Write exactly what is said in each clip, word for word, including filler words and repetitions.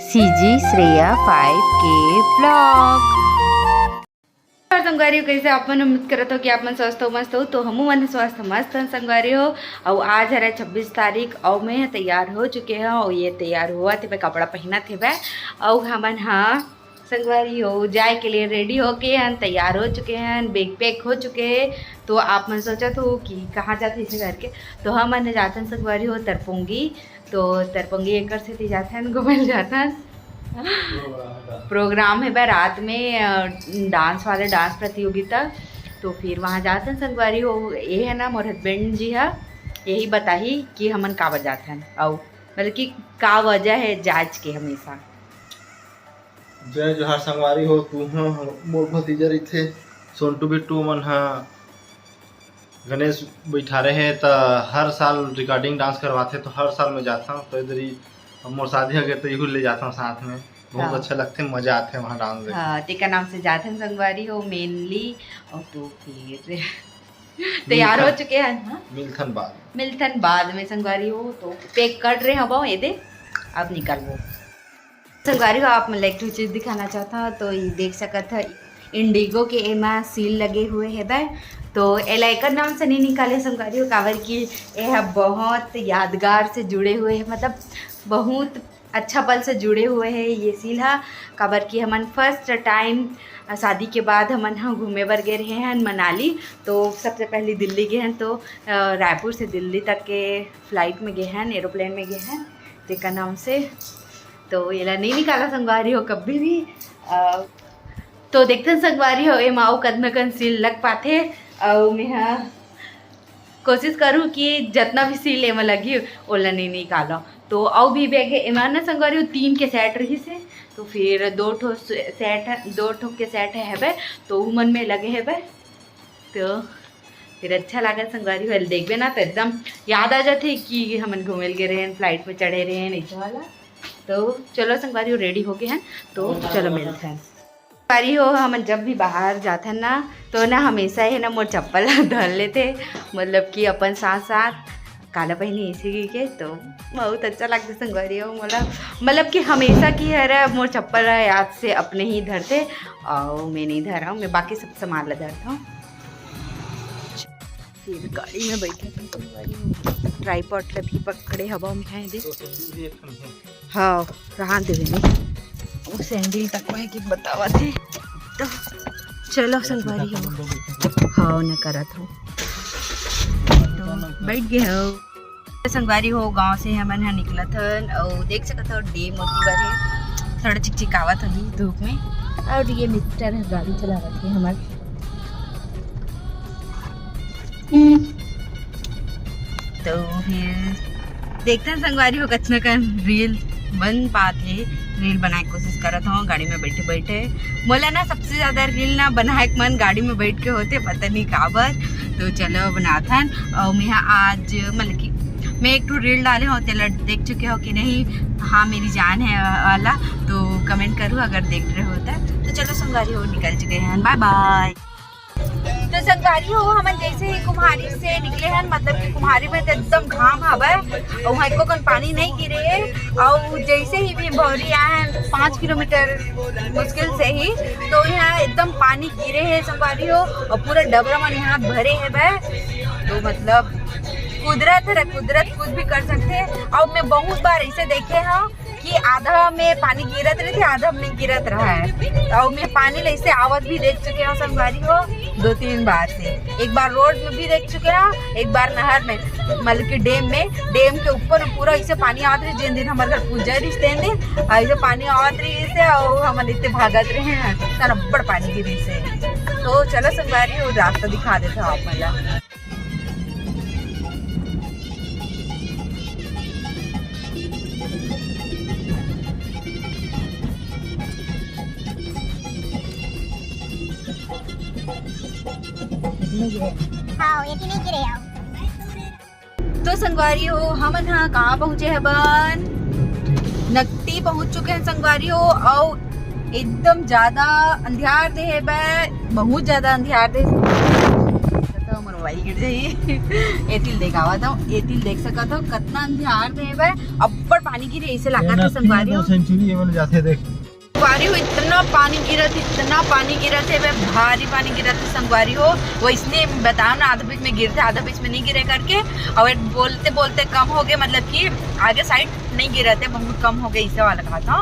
CG Shreya five के blog. और संगवारी हो, कैसे आप मन? उम्मीद करत हो कि आप मन स्वस्थ हो, मस्त हो। तो हमू मन स्वस्थ मस्त हन संगवारी हो। अउ आज हरे छब्बीस तारीख, अउ मैं तैयार हो चुके हूँ। अउ ये तैयार होवत हेबे, कपड़ा पहनत हेबे। अउ हमन हा संगवारी हो जाए के लिए रेडी होके हन, तैयार हो चुके हन, बैग पैक हो चुके हैं। तो आप मन सोचत हो कि कहाँ जाते इसे करके, तो हमन जाथन संगवारी हो तरपोंगी। तो तरपोंगी एकर सेती जाथन, घूमे ल जाथन। प्रोग्राम हेबे रात में, अ, डांस वाले, डांस प्रतियोगिता। तो फिर वहाँ जाथन संगवारी हो। ये है ना मोर हस्बैंड जी हा, यही बताही कि हमन काबर जाथन, अउ मतलब कि का वजह है जाच के हमेशा। जय जोहार संगवारी हो, तू ह मोर भतीजा रहिथे सोंटू बिट्टू मन ह गणेश बैठारे हे, त हर साल रिकॉर्डिंग डांस करवाथे, तो हर साल मैं जाथंव। तो इधर ही अब मोर शादी हो गए, तो इहू ले जाथंव साथ में। बहुत हाँ। अच्छा लगथे, मजा आथे वहाँ डांस देखे। हाँ, तेकर नाम से जाथन संगवारी हो मेनली। और तो फिर तैयार हो मिलथन। चुके हैं, हाँ? मिलथन बाद। मिलथन बाद में संगवारी हो। तो पैक कर रहे हबो, ये दे, अब निकलबो। संगवारी हो, आप मन ला एक ठो चीज दिखाना चाहता हूँ। तो ये देख सकत ह, इंडिगो के एमा सील लगे हुए हेबे। तो एला एकर नाम से नहीं निकाले संगवारी हो, काबर कि ये ह बहुत यादगार से जुड़े हुए है, मतलब बहुत अच्छा पल से जुड़े हुए है ये सील हा। काबर कि हमन फर्स्ट टाइम शादी के बाद हमन ह घूमे बर गे रहे हन मनाली। तो सबसे पहले दिल्ली गे हन, तो अ, रायपुर से दिल्ली तक के फ्लाइट में गे हन, एरोप्लेन में गे हन, तेकर नाम से। तो एला नहीं निकाला संगवारी हो कभी भी। अ, तो देखथन संगवारी हो एमा अउ कतना कन सील लग पाथे। अउ मेहा कोशिश करूँ कि जतना भी सील एमा लगही ओला नहीं निकालो। तो अउ भी बैग है, एमा ना संगवारी हो तीन के सेट रहिस हे। तो फिर दो ठो से-, सेट है, दो ठो के सेट है हेबे, तो उमन में लगे हेबे। तो फिर अच्छा लागत संगवारी हो, देखबे ना तो एकदम याद आ जाथे कि हमन घूमे ल गे रहेन, फ्लाइट में चढ़े रहेन, ऐसे वाला। तो चलो संगवारी हो, रेडी हो गए हैं, तो चलो मिलते हैं। संगवारी हो, हमन जब भी बाहर जाथन ना, तो ना हमेशा है ना मोर चप्पल ला धर लेथे, मतलब कि अपन साथ साथ काला पहनी इसी के। तो बहुत अच्छा लगता संगवारी हो मोला, मतलब कि हमेशा की हर मोर चप्पल ला याद से अपने ही धरथे, और मैं नहीं धरा, मैं बाकी सब सामान ला धरता हूँ। फिर गाड़ी में बैठे थे संगवारी हो, ट्राईपॉड ला भी पकड़े हवा में है दे। हाँ, रहा देवे नहीं। वो सैंडल तक में कि बतावा थे। तो चलो संगवारी हो। हाँ, न करत हो। तो बैठ गए हो। तो संगवारी हो, गांव से हमन ह निकलत हन, अउ देख सकत हो डैम ओती बर हे। थोड़ा चिकचिकावत होही धूप में। और ये मिस्टर ह गाड़ी चलावत हे हमर। तो फिर देखथन संगवारी हो, कतना कन रील बन पात हे। रील बनाए के कोशिश करत हूँ गाड़ी में बैठे बैठे। मोला ना सबसे ज्यादा रील ना बनाए के मन गाड़ी में बैठ के होथे, पता नहीं काबर। तो चलो बनाथन। और मैं आज मतलब कि मैं एक ठो रील डाले हूँ, तेला देख चुके हो कि नहीं, हाँ मेरी जान है वाला, तो कमेंट करू अगर देख रहे हो तो। तो चलो संगवारी हो, निकल चुके हैं, बाय बाय। तो संगवारी हो, हमन जैसे ही कुम्हारी से निकले हन, मतलब कि कुम्हारी में तो एकदम घाम हवय, और वहाँ एको कन पानी नहीं गिरे हे। और जैसे ही भी भौरी आए हैं पाँच किलोमीटर मुश्किल से ही, तो यहाँ एकदम पानी गिरे हे संगवारी हो, और पूरा डबरा मन यहाँ भरे हे बे। तो मतलब कुदरत है, कुदरत कुछ भी कर सकते हैं। और मैं बहुत बार ऐसे देखे हूँ कि आधा में पानी गिरत रहिथे, आधा में गिरत रहा है। और मैं पानी ले से आवत भी देख चुके हूँ संगवारी हो, दो तीन बार से। एक बार रोड में भी देख चुके हूँ, एक बार नहर में, मतलब कि डैम में। डैम के ऊपर में पूरा ऐसे पानी आवत रहे, जिन दिन हमारे घर पूजा रही तेन दिन, और ऐसे पानी आवत रही से, और हम इतने भागत रहे हैं, सर बड़ पानी गिरी से। तो चलो संगवारी हो, रास्ता दिखा देता हूँ आप मला। हाँ, ये नहीं गिरे आओ। तो संगवारी हो, हमन हा कहाँ पहुँचे हबन? नकटी पहुँच चुके हैं संगवारी हो। और एकदम ज्यादा अंधियार दे हे बे, बहुत ज्यादा अंधियार दे। मोबाइल गिर जाही। एती ल देखावत हूँ, एती ल देख सकत हो, कतना अंधियार दे हवय, अब्बड़ पानी गिरे, ऐसे लागत हे संगवारी हो। सेंचुरी ये मन जाथे देख। संगवारी हो, इतना पानी गिरत, इतना पानी गिरत हे बे, भारी पानी गिरत हे संगवारी हो। वैसने बताओ ना, आधा बीच में गिरथे, आधा बीच में नहीं गिरे करके, और बोलते बोलते कम हो गए, मतलब कि आगे साइड नहीं गिरत हे, बहुत कम हो गए, इसे वाला कहा था।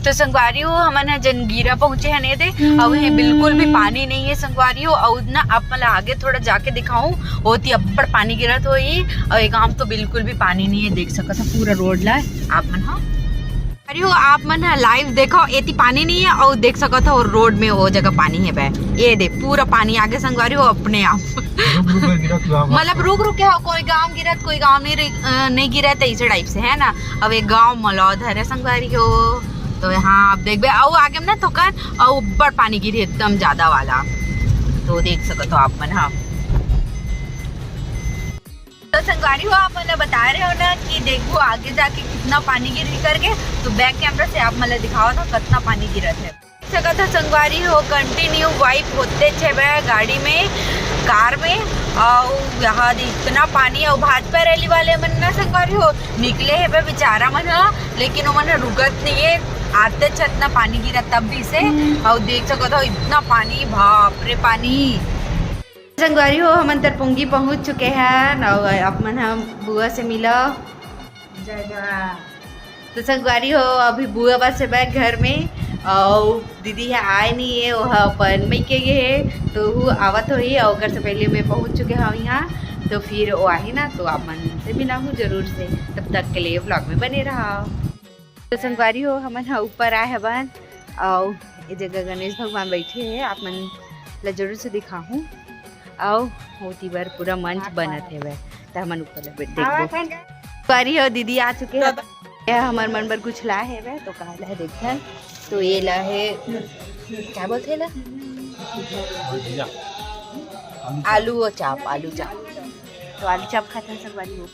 तो संगवारी हो, हमन ह जंजीरा पहुंचे हन एदे, अउ हे बिल्कुल भी पानी नहीं है संगवारी हो। अउ ना आप मन ला आगे थोड़ा जाके दिखाऊं, ओती अब्बड़ पानी गिरत होही, अउ ये गांव तो बिल्कुल भी पानी नहीं है, देख सकत हो पूरा रोड ला आप मन ह। अरे हो, आप मन ह लाइव देखो, एती पानी नहीं है, अउ देख सकत हो रोड में वो जगह पानी है बे, ये दे पूरा पानी आगे संगवारी हो अपने आप। रुक रुक के गिरत हुआ मतलब रुक रुक के हो, कोई गांव गिरत, कोई गांव नहीं रि-, अ, नहीं गिरत, ऐसे टाइप से है ना। अब एक गांव मलौद हरे संगवारी हो, तो यहाँ आप देखबे, अउ आगे में ना थोकन अउ ऊपर पानी गिरी एकदम ज्यादा वाला, तो देख सकत हो आप मन, हाँ। तो संगवारी हो, आप मन ला बता रहे हो ना कि देखो आगे जाके कितना पानी गिरी करके, तो बैक कैमरा से आप मन ला दिखावत हूँ कितना पानी गिरत है। सकत हो संगवारी हो, कंटिन्यू वाइप होते छे बे गाड़ी में, कार में। अउ यहाँ दे इतना पानी, अउ भाजपा रैली वाले मन ना संगवारी हो निकले हे बे बेचारा मन ह, लेकिन ओमन ह रुकत नहीं है, आते छे इतना पानी गिरा तब भी से। अउ देख सकत हो इतना पानी, बाप रे पानी। संगवारी हो, हमन तरपोंगी पहुंच चुके हैं अउ अपन हम बुआ से मिला। जय जवान। तो संगवारी हो, अभी बुआ बस है घर में, अउ दीदी है आए नहीं है, वो अपन मइके गे है, तो वो आवत होही, अउ ओकर से पहले मैं पहुंच चुके हूँ यहाँ, तो फिर वो आही ना, तो आप मन से मिला हूँ जरूर से। तब तक के लिए व्लॉग में बने रहा। तो संगवारी हो, हमन ह ऊपर आए हवन, अउ ये जगह गणेश भगवान बैठे हैं, आप मन ला जरूर से दिखाहूँ। अउ ओती बर पूरा मंच बनत हेवय, त हमन ऊपर ले देखबो। संगवारी हो, दीदी आ चुके हैं। ये हमर मन बर कुछ लाए हेवय, तो का लाए देखथन। तो ये ला है, क्या बोलते हैं ला? आलू और चाप, आलू चाप। तो आलू चाप खाते हैं संगवारी हो।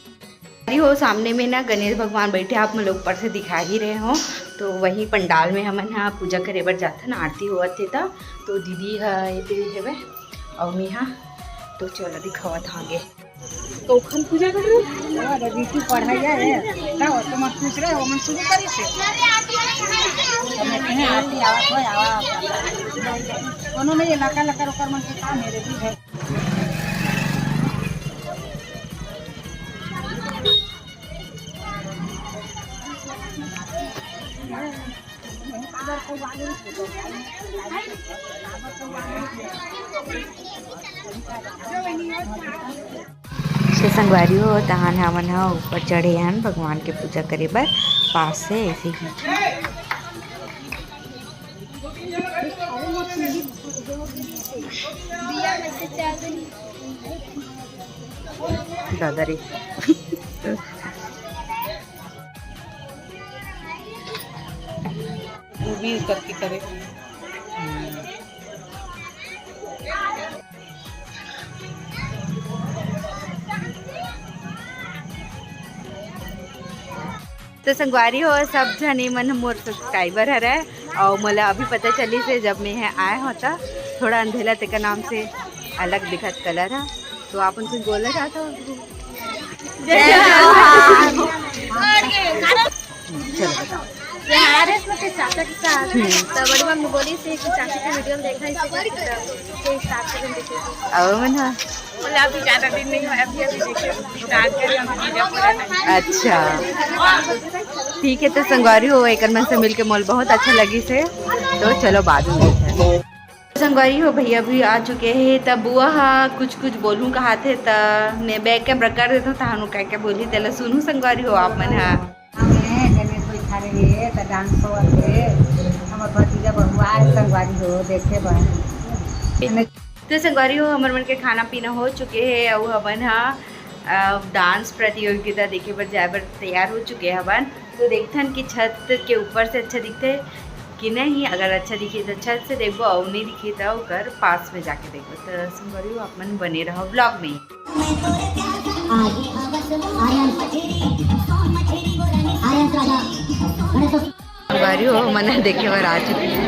अरे हो, सामने में ना गणेश भगवान बैठे, आप मन ला ऊपर से दिखा ही रहे हो। तो वही पंडाल में हमन ह पूजा करे बर जाथन, आरती होवत हे त। तो दीदी ह एदे हेवय अउ मेहा, तो चलो दिखावत हन आगे। तो ओखन पूजा कर रहे हो? हाँ, रे, ऋतु पढ़ाई है। का हो, तुम पूछ रहे हो, मन शुरू करी से? हमें कहें आरती आवत हो, आवा। कोनो नहीं, लका लका ओकर मन के काम है रे, दी है। तो संगवारी हो, तहान हमन ह ऊपर चढ़े हन भगवान के पूजा करे बर पास से, ऐसे ही। दादा रे। वो भी करके करे। तो संगवारी हो, सब झने मन मोर सब्सक्राइबर हरय, अउ मोला अभी पता चलिस हे जब मैं ह आए हों त थोड़ा अंधेला तेकर नाम से अलग दिखत कलर ह। तो आप उनको बोलना चाहते हो? जय जोहार। चलो बताओ। ये आरएस में के चाचा के साथ, हम्म। तो बड़ी मम्मी बोली से कि चाचा के वीडियो में देखा इसी के हिसाब से हम देखे। और मन हाँ। बोला अभी ज्यादा दिन नहीं हुआ, अभी अभी देखे, स्टार्ट करें हम पूजा पूरा। अच्छा, ठीक है। तो संगवारी हो, एकर मन से मिलके मोल बहुत अच्छा लगी से। तो चलो बाद में मिलते हैं। संगवारी हो, भैया भी आ चुके हैं। तब बुआ हा कुछ कुछ बोलूं कहा थे, त मैं बैक कैमरा कर देता हूँ, तहानु क्या क्या बोली तेला सुनू संगवारी हो आप मन हा। हमें गणेश बैठा रहे हैं, तो डांस होवत है। हमर भतीजा बहुआ है संगवारी हो, देखे बा। तो संगवारी हो, हमर मन के खाना पीना हो चुके है, अउ हमन हा, अ, डांस प्रतियोगिता देखे बर जाए बर तैयार हो चुके हवन। तो देखथन कि छत के ऊपर से अच्छा दिखथे कि नहीं। अगर अच्छा दिखी तो छत से देखबो, अउ नहीं दिखी तो ओकर पास में जाके देखबो। तो संगवारी हो, आप मन बने रहो व्लॉग में। आज आर्यन, आर्यन राजा, गणेश अरे, वो मना देखे बर आ चुकी है।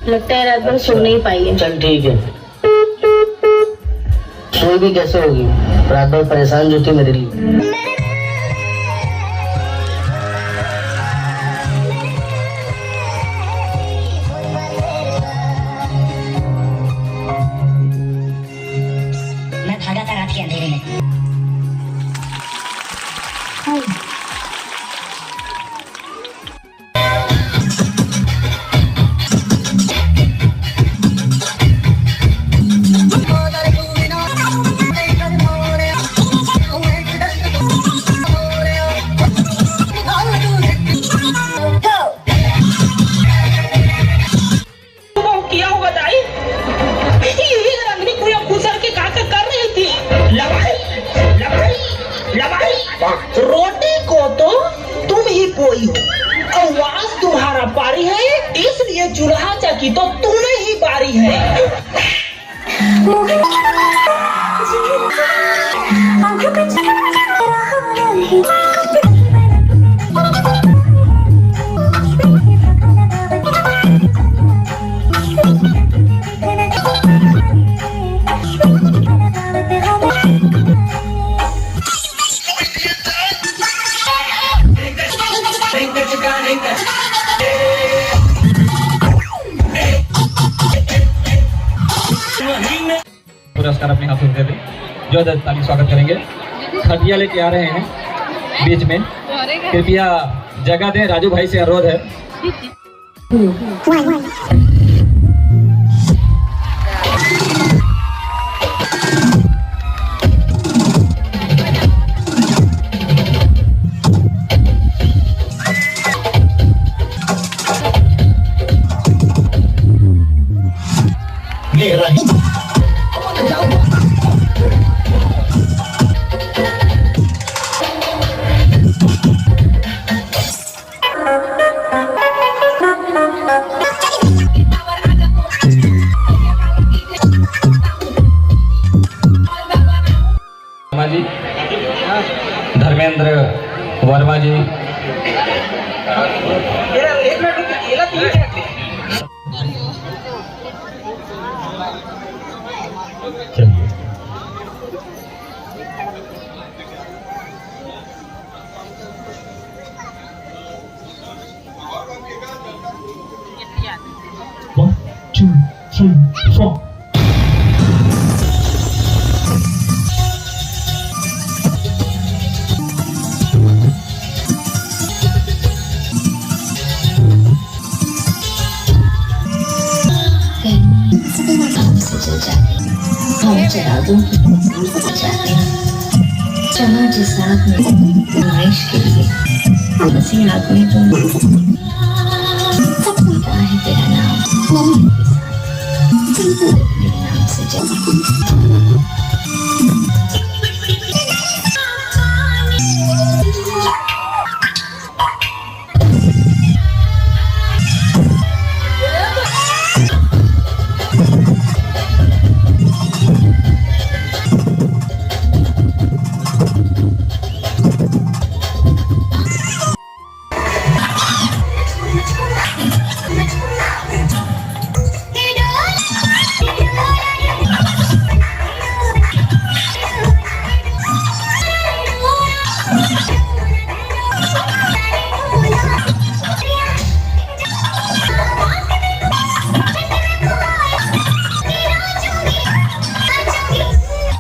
लगता है रात भर सो नहीं पाई है। चल ठीक है, सोएगी कैसे होगी, रात भर परेशान जो थी मेरे लिए। मैं भागा था रात के अंधेरे में। किया होगा दाई? यही रंगनी कुया घुसर के का का कर रही थी? लवाई, लवाई, लवाई। रोटी को तो तुम ही पोई हो, आवाज तुम्हारा पारी है, इसलिए चूल्हा चकी तो तुम्हें ही पारी है। पुरस्कार अपने हाथों से दे दें। जोरदार ताली स्वागत करेंगे। खटिया लेके आ रहे हैं बीच में, कृपया जगह दें, राजू भाई से अनुरोध है। वर्मा जी, धर्मेंद्र वर्मा जी। चलिए। One, two, three, four. हम चला दो, चलो जिस आग में नुमाइश के लिए, उसी आग में तुम